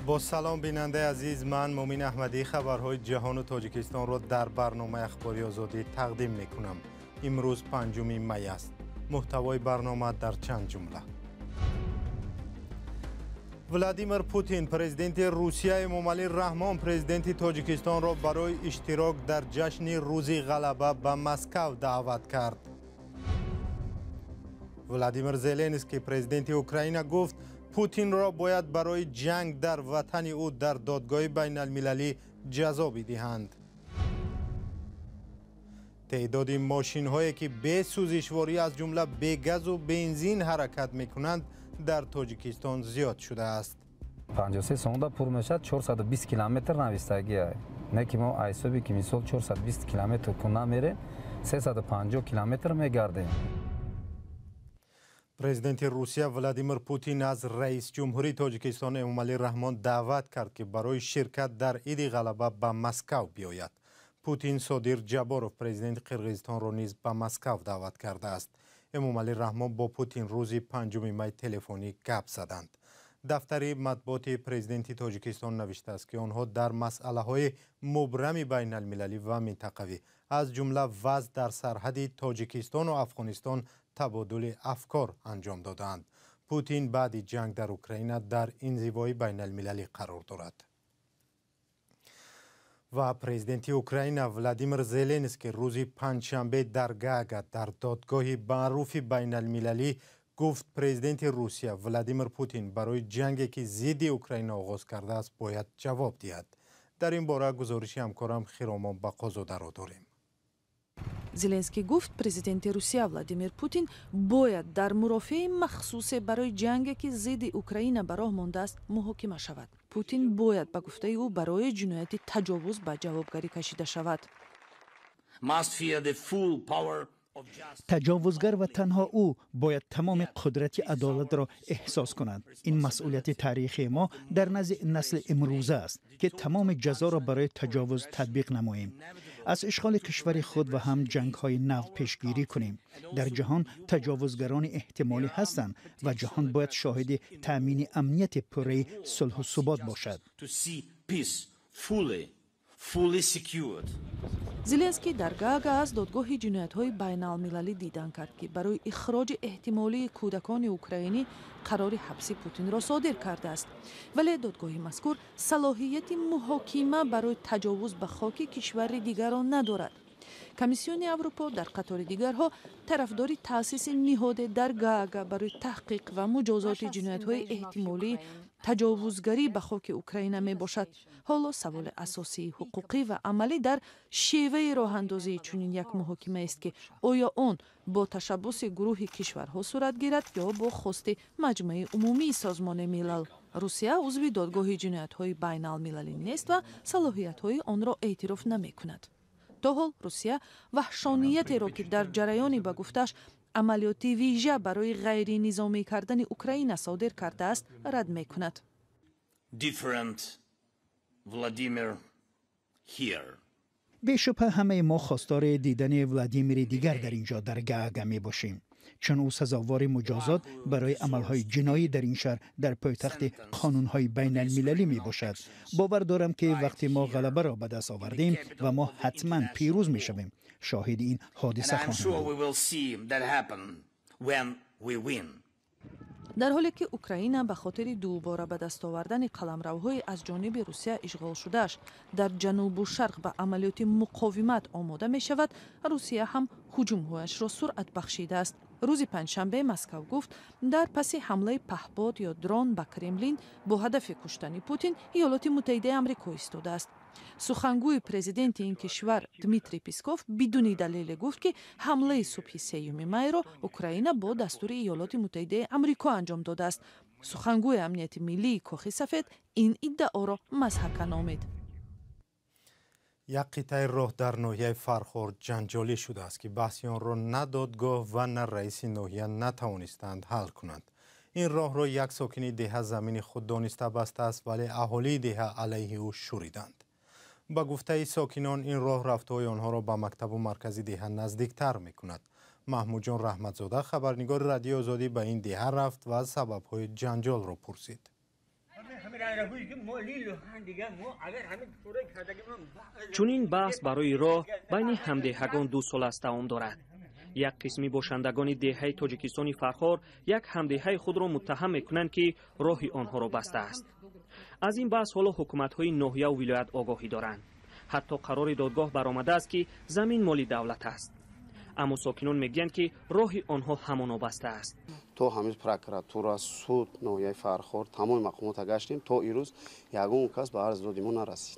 Бо салом, бинандаи азиз, ман Муъмин Аҳмадӣ хабарҳои ҷаҳону Тоҷикистонро дар барномаи Ахбори Озодӣ тақдим мекунам. Имрӯз 5 май аст. Муҳтавои барнома дар чанд ҷумла. Владимир Путин, президенти Русия, Эмомалӣ Раҳмон, президенти Тоҷикистонро барои иштирок дар ҷашни Рӯзи Ғалаба ба Москав даъват кард. Владимир Зеленский, президенти Украина, гуфт, Путинро бояд барои ҷанг дар ватани ӯ дар додгоҳи байналмилалӣ ҷазо бидиҳанд. Теъдоди мошинҳое, ки бе сӯзишворӣ, аз ҷумла бе газу бензин ҳаракат мекунанд, дар Тоҷикистон зиёд шудааст. 53 сомонда пур мешавад, 420 километр навистагия. Не ки мо ҳисоби ки мисол 420 километр ку намерем, 350 километр мегардем. Президенти Русия Владимир Путин аз раисҷумҳури Тоҷикистон Эмомалӣ Раҳмон даъват кард, ки барои ширкат дар Иди Ғалаба ба Москав биёяд. Путин Содир Ҷаборов, президенти Қирғизистонро низ ба Москав даъват кардааст. Эмомалӣ Раҳмон бо Путин рӯзи 5 май телефонӣ гап заданд. Дафтари матбуоти президенти Тоҷикистон навиштааст, ки онҳо дар масъалаҳои мубрами байналмилалӣ ва минтақавӣ, аз ҷумла вазъ дар сарҳади Тоҷикистону Афғонистон, табодули афкор анҷом додаанд. Путин баъди ҷанг дар Украина дар инзивои байналмилалӣ қарор дорад. Ва президенти Украина Владимир Зеленский рӯзи панҷшанбе дар Гаага, дар додгоҳи маъруфи байналмилалӣ, гуфт, президенти Русия Владимир Путин барои ҷанге, ки зидди Украина оғоз кардааст, бояд ҷавоб диҳад. Дар ин бора гузориши ҳамкорам Хиромон Бақозодаро дорем. Зеленский гуфт, президенти Русия Владимир Путин бояд дар мурофиаи махсусе барои ҷанге, ки зидди Украина ба роҳ мондааст, муҳокима шавад. Путин бояд, ба гуфтаи ӯ, барои ҷинояти таҷовуз ба ҷавобгарӣ кашида шавад. Таҷовузгар ва танҳо ӯ бояд тамоми қудрати адолатро эҳсос кунад. Ин масъулияти таърихии мо дар назди насли имрӯза аст, ки тамоми ҷазоро барои таҷовуз татбиқ намоем, аз ишғоли кишвари худ ва ҳам ҷангҳои нав пешгирӣ кунем. Дар ҷаҳон таҷовузгарони эҳтимолӣ ҳастанд ва ҷаҳон бояд шоҳиди таъмини амнияти пурраи сулҳу субот бошад. Зеленский дар Гаага аз додгоҳи ҷиноятҳои байналмилалӣ дидан кард, ки барои ихроҷи эҳтимолии кӯдакони украинӣ қарори ҳабси Путинро содир кардааст. Вале додгоҳи мазкур салоҳияти муҳокима барои таҷовуз ба хоки кишвари дигарро надорад. Комиссиони Аврупо дар қатори дигарҳо тарафдори таъсиси ниҳоде дар Гаага барои таҳқиқ ва муҷозоти ҷиноятҳои эҳтимолии таҷовузгарӣ ба хоки Украина мебошад. Ҳоло саволи асосии ҳуқуқӣ ва амалӣ дар шеваи роҳандозии чунин як муҳокимаест, ки оё он бо ташаббуси гурӯҳи кишварҳо сурат гирад ё бо хости Маҷмаи Умумии Созмони Милал. Русия узви додгоҳи ҷиноятҳои байналмилалӣ нест ва салоҳиятҳои онро эътироф намекунад. То ҳол Русия ваҳшониятеро, ки дар ҷараёни, ба гуфтааш, амалиёти вижа барои ғайринизомӣ кардани Украина содир кардааст, рад мекунад. Different Vladimir here. Бешубҳа, ҳамаи мо хостори дидани Владимири дигар дар инҷо, дар Гаага мебошем, чун ӯ сазовори муҷозот барои амалҳои ҷиноӣ дар ин шаҳр, дар пойтахти қонунҳои байналмилалӣ мебошад. Бовар дорам, ки вақте мо ғалабаро ба даст овардем, ва мо ҳатман пирӯз мешавем, шоҳиди ин ҳодиса хоҳем буд. Дар ҳоле ки Украина ба хотири дубора ба даст овардани қаламравҳои аз ҷониби Русия ишғолшудааш дар ҷанубу шарқ ба амалиёти муқовимат омода мешавад, Русия ҳам ҳуҷумҳояшро суръат бахшидааст. Рӯзи панҷшанбе Москав гуфт, дар паси ҳамлаи паҳбод ё дрон ба Кремлин бо ҳадафи куштани Путин Иёлоти Муттаҳидаи Амрико истодааст. Сухангӯи президенти ин кишвар Дмитрий Песков бидуни далеле гуфт, ки ҳамлаи субҳи 3 майро Украина бо дастури Иёлоти Муттаҳидаи Амрико анҷом додааст. Сухангӯи амнияти миллии Кохи Сафед ин иддаоро мазҳака номид. Як қитъаи роҳ дар ноҳияи Фархор ҷанҷолӣ шудааст, ки баҳси онро на додгоҳ ва на раиси ноҳия натавонистанд ҳал кунанд. Ин роҳро як сокини деҳа замини худ дониста бастааст, вале аҳолии деҳа алайҳи ӯ шӯриданд. Ба гуфтаи сокинон, ин роҳ рафтуҳои онҳоро ба мактабу маркази деҳа наздиктар мекунад. Маҳмудҷон Раҳматзода, хабарнигори Радиои Озодӣ, ба ин деҳа рафт ва сабабҳои ҷанҷолро пурсид. Чунин баҳс барои роҳ байни ҳамдеҳагон 2 сол аст давом дорад. Як қисми бошандагони деҳаи Тоҷикистони Фархор як ҳамдеҳаи худро муттаҳам мекунанд, ки роҳи онҳоро бастааст. Аз ин баҳс ҳоло ҳукуматҳои ноҳияву вилоят огоҳӣ доранд. Ҳатто қарори додгоҳ баромадааст, ки замин моли давлат аст. Аммо сокинон мегӯянд, ки роҳи онҳо ҳамоно баста аст. То ҳамин прокуратура, суд, ноҳияи Фархор, тамоми мақомота гаштем, то ирӯз ягон кас ба арз доди мо нарасид.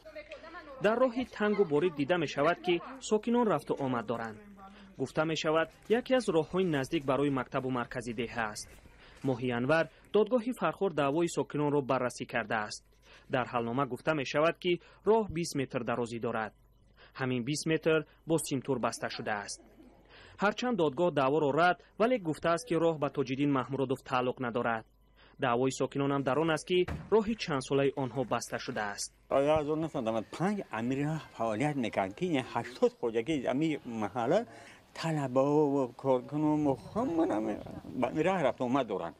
Дар роҳи тангу борик дида мешавад, ки сокинон рафту омад доранд. Гуфта мешавад, яке аз роҳҳои наздик барои мактабу маркази деҳа аст. Моҳи январ додгоҳи Фархор даъвои сокинонро баррасӣ кардааст. Дар ҳалнома гуфта мешавад, ки роҳ 20 метр дарозӣ дорад. Ҳамин 20 метр бо симтур баста шудааст. Ҳарчанд додгоҳ даъворо рад, вале гуфтааст, ки роҳ ба Тоҷиддин Маҳмуродов тааллуқ надорад. Даъвои сокинонам дар он аст, ки роҳи чандсолаи онҳо баста шудааст. 1995 амир фаъолият мекард, ки 80 хоҷагии амир маҳалла талабао коркунон ба ин роҳ рафту омад доранд.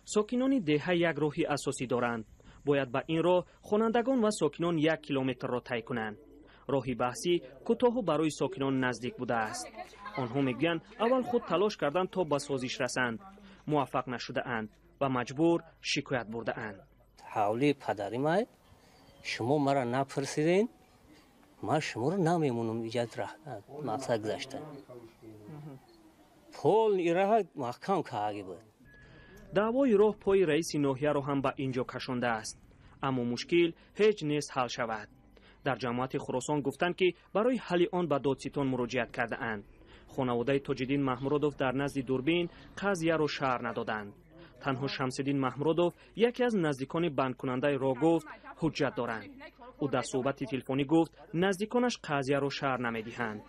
Сокинони деҳа як роҳи асосӣ доранд. Бояд ба ин роҳ хонандагон ва сокинон 1 километрро тай кунанд. Роҳи баҳсӣ кӯтоҳу барои сокинон наздик будааст. Онҳо мегӯянд, аввал худ талош карданд то ба созиш расанд, муваффақ нашудаанд ва маҷбур шикоят бурдаанд. Ҳавлии падари май, шумо маро напурсиден, ман шуморо намемонам иҷаз мақсад гузашта. Пол ираҳа маҳкам кааги буд. Даъвои роҳ пои раиси ноҳияро ҳам ба ин ҷо кашондааст. Аммо мушкил ҳеҷ нест ҳал шавад. Дар ҷамоати Хуросон гуфтанд, ки барои ҳалли он ба додситон муроҷиат кардаанд. Хонаводаи Тоҷиддин Маҳмуродов дар назди дурбин қазияро шарҳ надоданд. Танҳо Шамсиддин Маҳмуродов, яке аз наздикони бандкунандаи роҳ, гуфт ҳуҷҷат доранд. Ӯ дар суҳбати телефонӣ гуфт наздиконаш қазияро шарҳ намедиҳанд.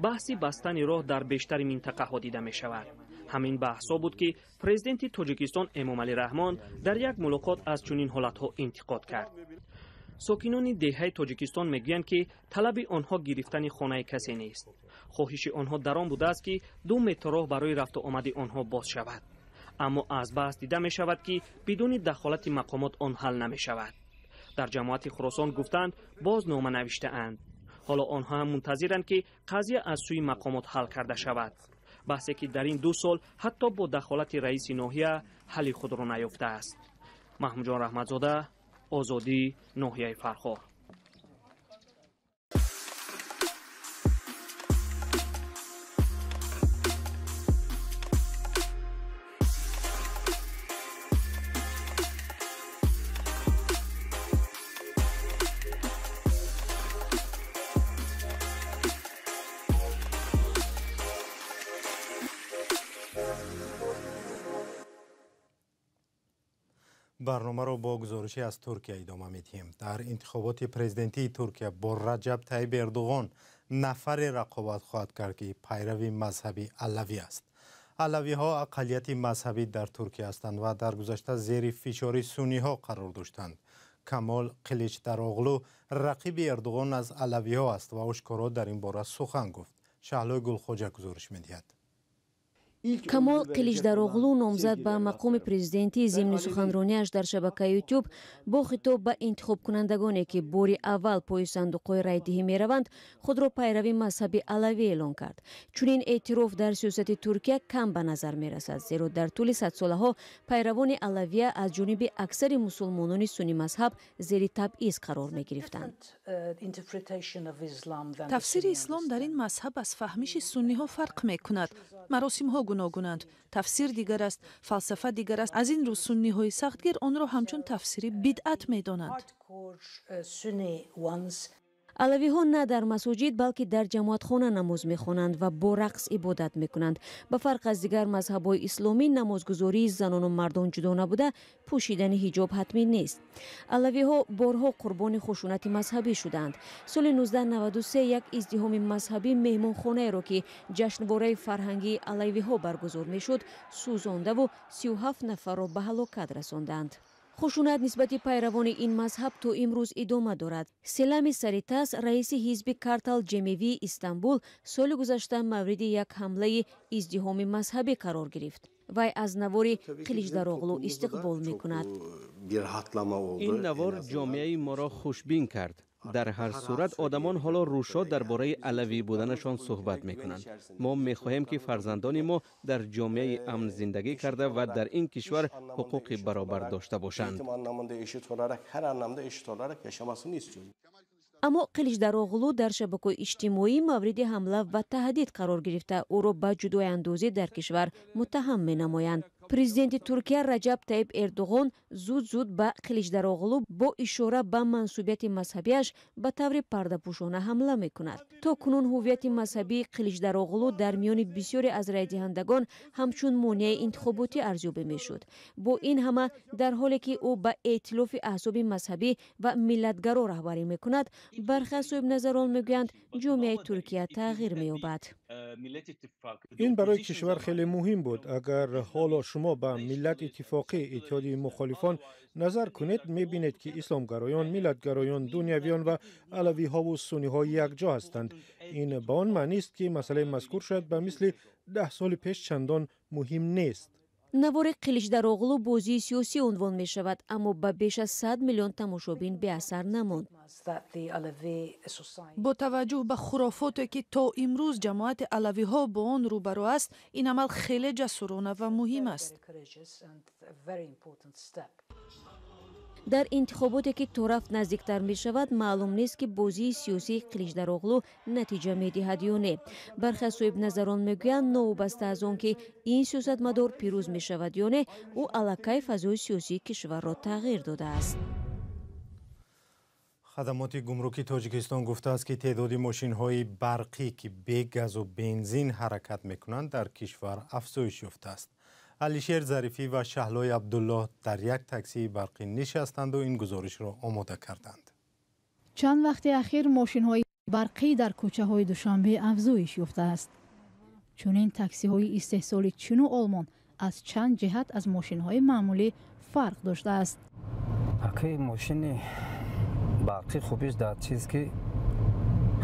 Баҳси бастани роҳ дар бештари минтақаҳо дида мешавад. Ҳамин баҳсҳо буд, ки президенти Тоҷикистон Эмомалӣ Раҳмон дар як мулоқот аз чунин ҳолатҳо интиқод кард. Сокинони деҳаи Тоҷикистон мегӯянд, ки талаби онҳо гирифтани хонаи касе нест. Хоҳиши онҳо дар он будааст, ки 2 метр роҳ барои рафту омади онҳо боз шавад. Аммо аз баҳс дида мешавад, ки бидуни дахолати мақомот он ҳал намешавад. Дар ҷамоати Хуросон гуфтанд, боз нома навиштаанд. Ҳоло онҳо ҳам мунтазиранд, ки қазия аз сӯи мақомот ҳал карда шавад. Баҳсе ки дар ин 2 сол ҳатто бо дахолати раиси ноҳия ҳалли худро наёфтааст. Маҳмудҷон Раҳматзода, Озодӣ, ноҳияи Фархор. Барномаро бо гузоришӣ аз Туркия идома медиҳем. Дар интихоботи президентии Туркия бо Раҷаб Тайиб Эрдуғон нафаре рақобат хоҳад кард, ки пайрави мазҳаби алавӣ аст. Алавиҳо ақаллияти мазҳабӣ дар Туркия ҳастанд ва дар гузашта зери фишори сунниҳо қарор доштанд. Камол Қиличдароғлу рақиби Эрдуғон аз алавиҳо аст ва ошкоро дар ин бора сухан гуфт. Шаҳлои Гулхоҷа гузориш медиҳад. Камол Қиличдароғлу номзад ба мақоми президентӣ зимни суханронияш дар шабакаи Ютуб бо хитоб ба интихобкунандагоне, ки бори аввал пои сандуқҳои райдиҳӣ мераванд, худро пайрави мазҳаби алавӣ эълон кард. Чунин эътироф дар сиёсати Туркия кам ба назар мерасад, зеро дар тӯли садсолаҳо пайравони алавия аз ҷониби аксари мусулмонони суннӣ мазҳаб зери табъиз қарор мегирифтанд. Тафсири ислом дар ин мазҳаб аз фаҳмиши сунниҳо фарқ мекунад. Маросимҳо гуногунанд, тафсир дигар аст, фалсафа дигар аст. Аз ин рӯ сунниҳои сахтгир онро ҳамчун тафсири бидъат медонанд. Алавиҳо на дар масоҷид, балки дар ҷамоатхона намоз мехонанд ва бо рақс ибодат мекунанд. Ба фарқ аз дигар мазҳабҳои исломӣ, намозгузории занону мардон ҷудо набуда, пӯшидани ҳиҷоб ҳатмӣ нест. Алавиҳо борҳо қурбони хушунати мазҳабӣ шуданд. Соли 1993 як издиҳоми мазҳабӣ меҳмонхонаеро, ки ҷашнвораи фарҳангии алавиҳо баргузор мешуд, сӯзондаву 37 нафарро ба ҳалокат расонданд. Хушунат нисбати пайравони ин мазҳаб то имрӯз идома дорад. Селами Саритас, раиси ҳизби Картал Ҷемевии Истанбул, соли гузашта мавриди як ҳамлаи издиҳоми мазҳабӣ қарор гирифт. Вай аз навори Қиличдароғлу истиқбол мекунад. Ин навор ҷомеаи моро хушбин кард. Дар ҳар сурат одамон ҳоло рӯшод дар бораи алавӣ буданашон суҳбат мекунанд. Мо мехоҳем, ки фарзандони мо дар ҷомеаи амн зиндагӣ карда ва дар ин кишвар ҳуқуқи баробар дошта бошанд. Аммо Қиличдароғлу дар шабакаҳои иҷтимоӣ мавриди ҳамла ва таҳдид қарор гирифта, ӯро ба ҷудояндозӣ дар кишвар муттаҳам менамоянд. Президенти Туркия Раҷаб Таиб Эрдоғон зуд-зуд ба Қиличдароғлу бо ишора ба мансубияти мазҳабиаш ба таври пардапӯшона ҳамла мекунад. То кунун ҳуввияти мазҳабии Қиличдароғлу дар миёни бисёре аз райдиҳандагон ҳамчун монеаи интихоботӣ арзёбӣ мешуд. Бо ин ҳама, дар ҳоле ки ӯ ба эътилофи аҳзоби мазҳабӣ ва миллатгаро раҳбарӣ мекунад, бархе аз соҳибназарон мегӯянд, ҷомеаи Туркия тағйир меёбад. Ин барои кишвар хеле муҳим буд. Агар ҳоло шумо ба Миллат Иттифоқӣ, иттиҳоди мухолифон назар кунед, мебинед, ки исломгароён, миллатгароён, дунявиён ва алавиҳову сунниҳо якҷо ҳастанд. Ин ба он маънист, ки масъалаи мазкур шояд ба мисли 10 соли пеш чандон муҳим нест. Навори Қиличдароғлу бозии сиёсӣ унвон мешавад, аммо ба беш аз 100 миллион тамошобин беасар намонд. Бо таваҷҷӯҳ ба хурофоте, ки то имрӯз ҷамоати алавиҳо бо он рӯбарӯ аст, ин амал хеле ҷасурона ва муҳим аст. Дар интихоботе, ки торафт наздиктар мешавад, маълум нест, ки бозии сиёсии Қиличдароғлу натиҷа медиҳад ё не. Бархе аз соҳибназарон мегӯянд, новобаста аз он ки ин сиёсатмадор пирӯз мешавад ё не, ӯ аллакай фазои сиёсии кишварро тағйир додааст. Хадамоти гумруки Тоҷикистон гуфтааст, ки теъдоди мошинҳои барқӣ, ки бе газу бензин ҳаракат мекунанд, дар кишвар афзоиш ёфтааст. Алишер Зарифӣ ва Шаҳлои Абдуллоҳ дар як таксии барқӣ нишастанду ин гузоришро омода карданд. Чанд вақти ахир мошинҳои барқӣ дар кӯчаҳои Душанбе афзоиш ёфтааст. Чунин таксиҳои истеҳсоли Чину Олмон аз чанд ҷиҳат аз мошинҳои маъмулӣ фарқ доштааст. Акаи мошини барқӣ хубиш дар чиз, ки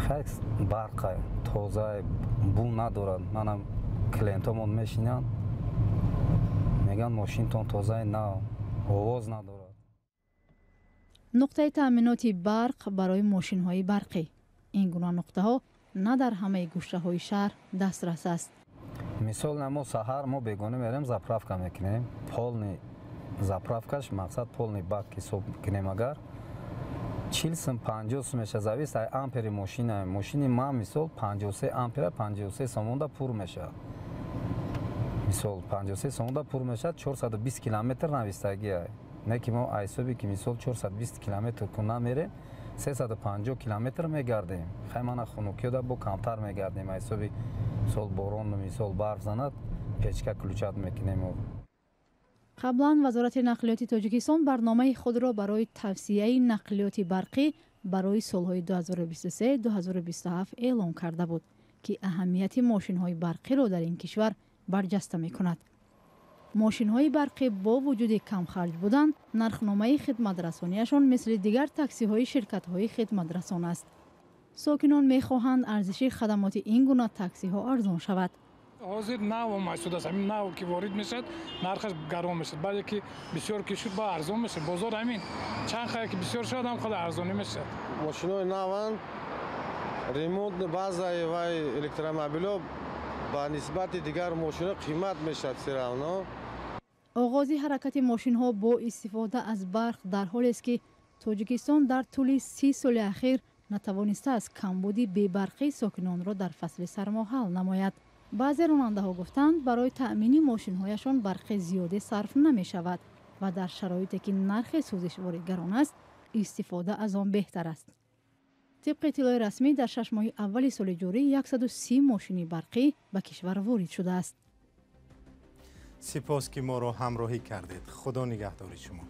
хеле барқа, тоза, бу надорад. Манам клиентомон мешинанд, мегӯянд, мошинтон тозаи нав, овоз надорад. Нуқтаи таъминоти барқ барои мошинҳои барқӣ. Ин гуна нуқтаҳо на дар ҳамаи гӯшаҳои шаҳр дастрас аст. Мисол, мо саҳар мо бегона мерем, заправка мекунем. Полный заправкаш мақсад полный бак ҳисоб кунем, агар 40 сум, 50 сум мешавад, завис ай ампери мошина. Мошини ман мисол 53 ампера, 53 сомонда пур мешавад. Мисол 53 сомонда пур мешавад, 420 километр навистагиай. Не ки мо ҳисоби ки мисол 420 километр ку намерем, 350 километр мегардем. Хай мана хунукиёда бо камтар мегардем. Ҳисоби мисол борон, мисол барф занад, печка ключат мекунем. Қаблан Вазорати нақлиёти Тоҷикистон барномаи худро барои тавсияи нақлиёти барқӣ барои солҳои 2023-2027 эълон карда буд, ки аҳамияти мошинҳои барқиро дар ин кишвар барҷаста мекунад. Мошинҳои барқӣ бо вуҷуди камхарҷ будан, нархномаи хидматрасонияшон мисли дигар таксиҳои ширкатҳои хидматрасон аст. Сокинон мехоҳанд арзиши хадамоти ин гуна таксиҳо арзон шавад. Ҳозир нав омад шудааст. Ҳамин нав ки ворид мешавад, нархаш гарон мешавад. Баъде ки бисёр ки шуд, ба арзон мешавад. Бозор ҳамин чанд қадр ки бисёр шавад, ҳам қадр арзонӣ мешавад. Мошинҳои наванд, ремонт баъзаи вай электромобилҳо ба нисбати дигар мошинҳо қимат мешавад всё равно. Оғози ҳаракати мошинҳо бо истифода аз барқ дар ҳолест, ки Тоҷикистон дар тӯли 30 соли ахир натавонистааст камбуди бебарқии сокинонро дар фасли сармо ҳал намояд. Баъзе ронандаҳо гуфтанд, барои таъмини мошинҳояшон барқи зиёде сарф намешавад ва дар шароите ки нархи сӯзишворӣ гарон аст, истифода аз он беҳтар аст. Тибқи иттилои расмӣ, дар 6 моҳи аввали соли ҷорӣ 130 мошини барқӣ ба кишвар ворид шудааст. Сипос, ки моро ҳамроҳӣ кардед. Худо нигаҳдори шумо.